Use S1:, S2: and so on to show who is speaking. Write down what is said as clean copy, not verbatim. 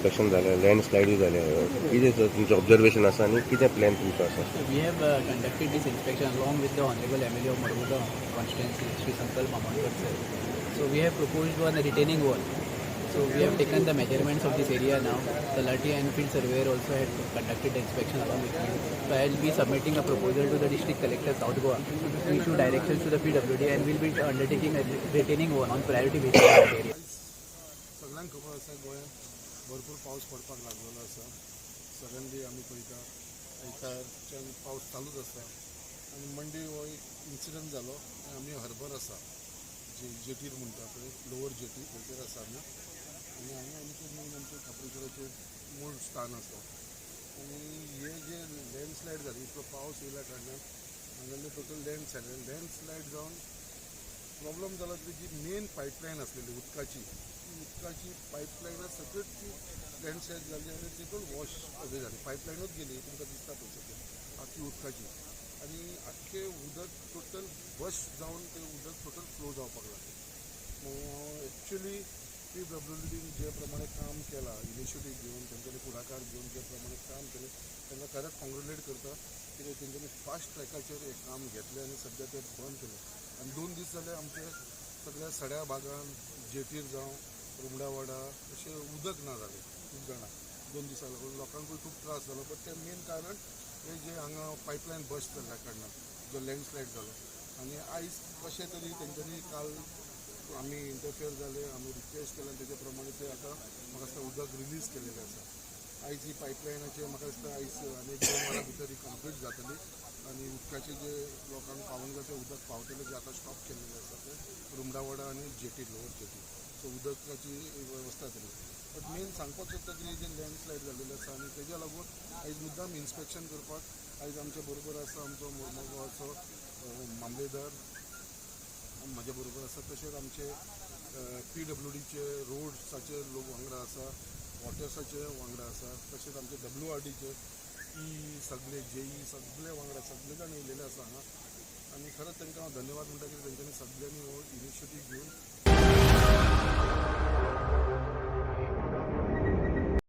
S1: Inspection जालें, लँडस्लायडूय जालें. कितें तुमचें ऑब्जर्वेशन आसा आनी कितें प्लॅन तुमचो आसा?
S2: So we have conducted this inspection along with the Honorable MLA of Mormugao constituency, Sri Sankalp Amonkar sir. So we have proposed one retaining wall. So we have taken the measurements of this area now. Talati and field surveyor also had conducted the inspection along with me. So I will be submitting a proposal to the district collector, South Goa, to issue directions to the PWD, and we will be undertaking a retaining wall on priority basis in that area.
S3: सगळ्यांक खबर आसा, गोंयांत भरपूर पावस पडपाक लागलेलो आसा. Suddenly आमी पळयता, आयतारच्यान पावस चालूच आसा आनी मंडे हो एक इन्सिडंट जालो आनी आमी हर्बर आसा, जे जेटीर म्हणटा पळय, लोवर जेटी, थंयसर आसा आमी. आनी हांगा आमचें मेन आमचें खाप्रेश्वराचें मूळ स्थान आसा. आनी हे जे लँडस्लायड जाली, इतलो पावस येयल्या कारणान हांगासरले टोटल लँडस्लायड जावन प्रॉब्लम जाला की जी मेन पायपलायन आसलेली उदकाची, ती उदकाची पायपलायना सकट ती लँडस्लायड जाली आनी तितून वॉश अवे जाली. पायपलायनूच गेली, तुमकां दिसता पळय सगळें आख्खी उदकाची. आनी आख्खें उदक टोटल बस्ट जावन तें उदक टोटल फ्लो जावपाक लागलें. एक्चुली पीडब्ल्यूडीन जे प्रमाणे काम केलां, इनिशिएटीव घेवन, तेंच्यांनी फुडाकार घेवन जे प्रमाणे काम केलें, तांकां खरेंच कॉंग्रेच्युलेट करता, कित्याक तेंच्यांनी फास्ट ट्रॅकाचेर हें काम घेतलें आनी सद्या तें बंद केलें. आनी 2 दीस जाले, आमचे सगळ्या सड्या भागान, जेटीर जावं, रुमडावाडा, अशें उदक ना जालें खूब जाणां. 2 दिसां लागून लोकांकूय खूब त्रास जालो. बट तें मेन कारण हें जें हांगा पायपलायन बस्ट जाल्ल्या कारणान जो लँडस्लायड जालो. आनी आयज कशें तरी तेंच्यांनी, काल आमी इंटरफियर जाले, आमी रिक्वेस्ट केलें, तेजे प्रमाणे ते आतां म्हाका दिसता उदक रिलीज केलेलें आसा. आयज ही पायपलायनाचें म्हाका दिसता आयज आनी एक 2 वरां भितर ही कंप्लीट जातली आनी उदकाचें जे लोकांक पावूंक जाय तें उदक पावतलें, जें आतां स्टॉप केल्लेलें आसा तें रुमडावाडा आनी जेटी, लोवर जेटी. सो उदकाची वेवस्था जाली. बट मेन सांगपाक सोदता की जें लँडस्लायड जाल्लेलें आसा आनी तेज्या लागून आयज मुद्दाम इन्स्पेक्शन करपाक आयज आमच्या बरोबर आसा आमचो मुरमुगांवचो मामलेदार म्हज्या बरोबर आसा. तशेंच आमचे पीडब्ल्यूडीचे रोड्साचे लोक वांगडा आसा, वॉटर्साचे वांगडा आसा, तशेंच आमचे डब्ल्यूआरडीचे ई सगळे, जेई सगळे वांगडा, सगळे जाण येयलेले आसा हांगा. आनी खरेंच तांकां हांव धन्यवाद म्हणटा की तेंच्यांनी सगळ्यांनी हो इनिशिएटीव घेवन